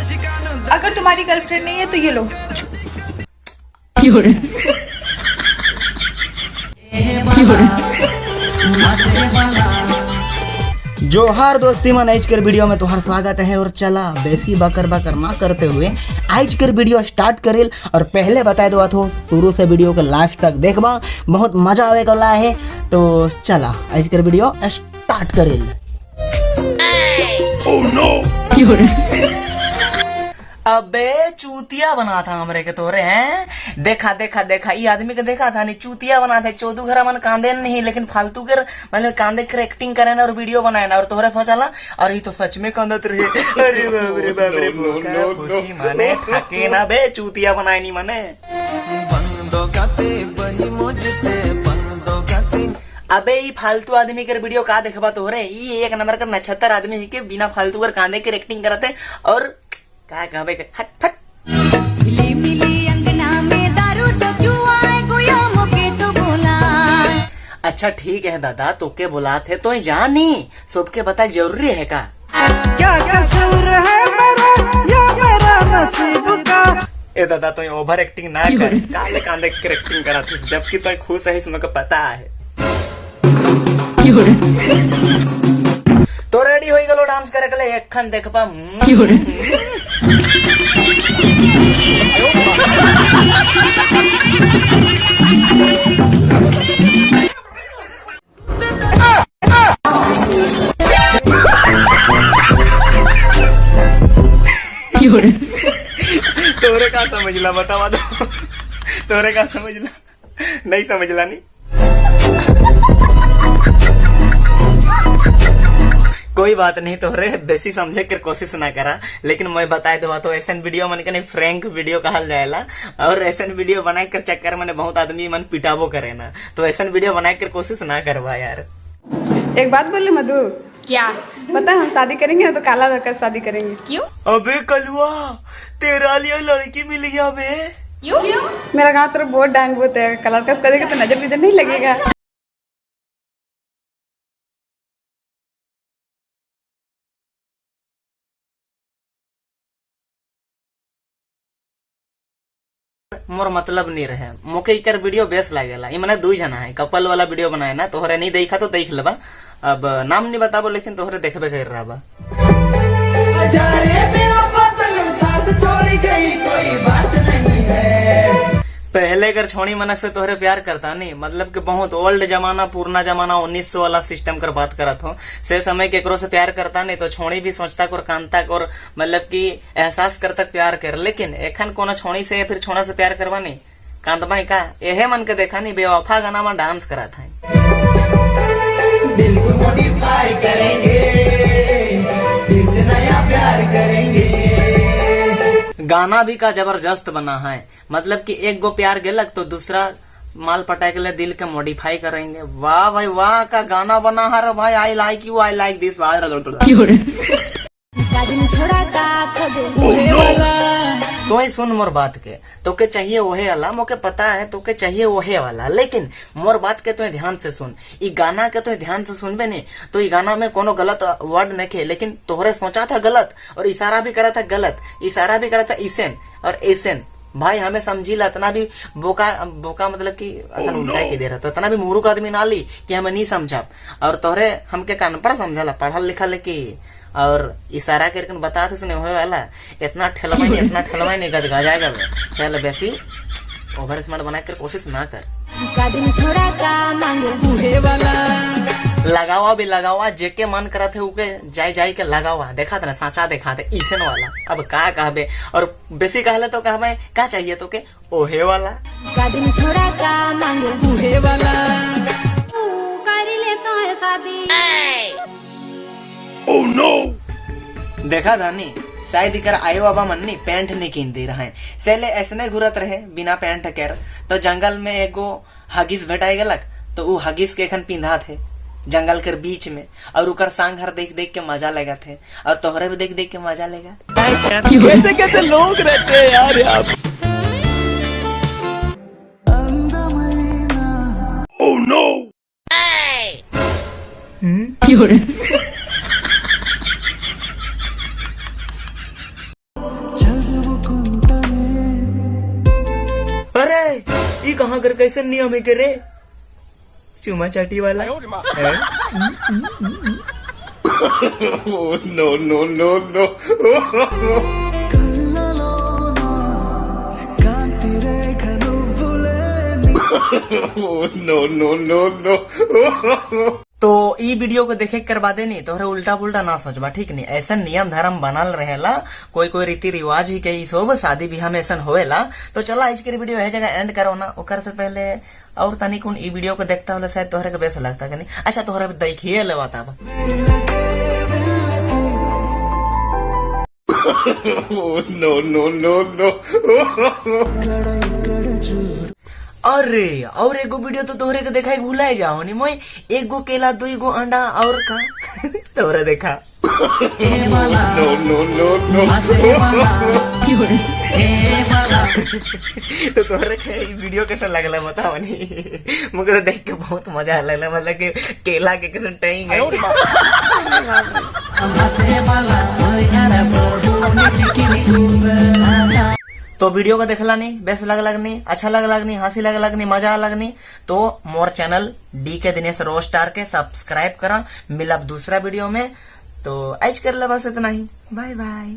अगर तुम्हारी गर्लफ्रेंड नहीं है तो ये लो। जोहार दोस्ती मन, आज के वीडियो में तुम्हारा स्वागत है। और चला बेसी बकर बकर ना करते हुए आज के वीडियो स्टार्ट करेल। और पहले बता दो तो शुरू से वीडियो के लास्ट तक देखबा, बहुत मजा आवे वाला है। तो चला आज के वीडियो स्टार्ट करेल। अबे चूतिया बना था हमरे के तोरे हैं। देखा देखा देखा, ये आदमी के देखा था नहीं, चूतिया बना था। चौदू घरा मन कांदे नहीं, लेकिन फालतू के मतलब कांदे के एक्टिंग करे ना और वीडियो बनाए ना, और तोहरे सोचला और ये तो सच में कांदत रहे। अरे बाप रे बाप रे, भूखा खुशी माने ठके ना बे, चूतिया बनाए नहीं माने। अबे ये फालतू आदमी के वीडियो का देखबा तोहरे, ये एक नंबर का नक्षत्र आदमी है के बिना फालतू कर कांदे के एक्टिंग करते और का कहबे के हट फट। मिली मिली अंगना में दारू तो चुआए गुया मोके तो बोलाए। अच्छा ठीक है दादा, तोके बुलाते तो जानी, सबके बता जरूरी है का? क्या कसूर है मेरा या मेरा नसीब का? ए दादा तो ओवर एक्टिंग ना कर, काले कांदे के एक्टिंग कराती, जबकि तो खुश है इसमें को पता है। तो रेडी हो गलो डांस करे के लिए, एखन देखबा। तोरे का समझला बतावा तो, तोरे का समझला नहीं समझला नहीं कोई बात नहीं, तोहरे बेसी समझे के कोशिश ना करा। लेकिन मैं बताए दवा तो ऐसा वीडियो मन के नहीं फ्रैंक वीडियो कहल जाएला, और ऐसा वीडियो बनाए कर चक्कर मैंने बहुत आदमी मन पिटाबो करे ना, तो ऐसा वीडियो बनाए कर कोशिश ना करवा यार। एक बात बोले मधु। क्या? पता है, हम शादी करेंगे ना तो काला लड़का से शादी करेंगे। क्यों? अबे कलुआ, तेरा लिए लड़की मिल गया बे। क्यों? मेरा गांव तरफ बहुत डांग बोते है, काला लड़का से करेंगे तो नजर विजर नहीं लगेगा। मोर मतलब नहीं रहे, मोके इकर वीडियो बेस लागेला। ई मने दुई जना है कपल वाला वीडियो बनाए ना, तोहरे नहीं देखा तो देख लेबा। अब नाम नहीं बताबो लेकिन तोहरे देखबे कर रहा बा। पहले कर छोड़ी मनक से तोहरे प्यार करता नहीं, मतलब कि बहुत ओल्ड जमाना, पुराना जमाना 1900 वाला सिस्टम कर बात करत हो, से समय केकरो से प्यार करता नहीं तो छोड़ी भी सोचता और कांता और मतलब कि एहसास करता प्यार कर। लेकिन एखन कोनो छोड़ी से या फिर छोड़ा से प्यार करवा नहीं, कांतबाई का एहे मन के देखा नहीं, बेवफा गाना में डांस करा था। दिल को मॉडिफाई करेंगे, फिर से नया प्यार करेंगे। गाना भी का जबरदस्त बना है, मतलब कि एक गो प्यार गेलक तो दूसरा माल पटाए के लिए दिल के मॉडिफाई करेंगे। वाह भाई वाह, का गाना बना है रे भाई। I like you, I like this. छोड़ा का खोजे तो ही सुन मोर बात के, तोके चाहिए वहे वाला, मोके पता है तोके चाहिए वहे वाला, लेकिन मोर बात के तो ध्यान से सुन। ई गाना के तो ध्यान से सुनबे नहीं तो ई गाना में कोनो गलत वर्ड नहीं खे, लेकिन तोहरे सोचा था गलत और इशारा भी करा था गलत, इशारा भी करा था इसेन और ऐसेन। भाई हमें समझी ला, इतना भी बोका बोका मतलब कि अखन उल्टा के दे रहा, तो इतना भी मूर्ख आदमी ना ली कि हमें नहीं समझा। और तोहरे हमके कान पढ़ समझाला, पढ़ल लिखल की और इशारा करके बता तो सुने होए वाला, इतना ठेलवाई नहीं, इतना ठेलवाई नहीं गज गजाए जावे। चल बेसी ओवर स्मार्ट बना कर कोशिश ना कर। छोड़ा का मांगे लगावा भी लगावा, जेके मन करत है उके जाई जाई के लगावा। देखा था ना साचा देखा थे ईसन वाला, अब का कहबे और बेसी कहले तो कहबे का चाहिए तो के ओहे वाला। छोड़ा का मांगे वाला कर लेता है शादी। देखा था नी शायद इकर आयो बाबा मन्नी पैंट नहीं किन दे रहे, सेले ऐसने घुरत रहे बिना पैंट कर, तो जंगल में एगो हगिस भेटाई गलक तो उ हगिस के एखन पिंधा थे जंगल के बीच में, और उकर सांग हर देख देख के मजा लगा थे, और तोहरे भी देख देख के मजा लेगा। कैसे कैसे लोग रहते हैं यार यहाँ। अरे ई कहाँ कर कैसे नियम है के रे चुमा चाटी वाला हैं? No, no, no, no. No, no, no, no. तो ई वीडियो को देखे कर बादे नहीं तोहरे उल्टा पुल्टा ना सोचबा, ठीक नहीं? ऐसा नियम धर्म बनल रहेला, कोई कोई रीति रिवाज ही के ई सब शादी ब्याह में ऐसा होएला। तो चला आज के वीडियो है जगह एंड करो ना, ओकर से पहले और तनिक उन ई वीडियो को देखता होला शायद तोहरे के बेस लगता कि नहीं। अच्छा तोहरे देखिए ले बताबा। No, no, no, no. अरे और एगो वीडियो तो तोहरे के देखाई भुलाए जाओ नी मोय, एगो केला दुई गो अंडा और का तोहरे देखा। No, no, no, no. तो तोहरे के ई वीडियो कैसा लगला बताओ नी? मुझे तो देख के बहुत मजा आ लगला, मतलब कि केला के कैसे टाइम है। तो वीडियो को देखला नहीं बेस लगलक नहीं अच्छा लगलक नहीं हंसी लगलक नहीं मजा अलग नहीं, तो मोर चैनल डी के दिनेश रोस्टार के सब्सक्राइब करा। मिलब दूसरा वीडियो में, तो आज कर ले बस इतना ही, बाय बाय।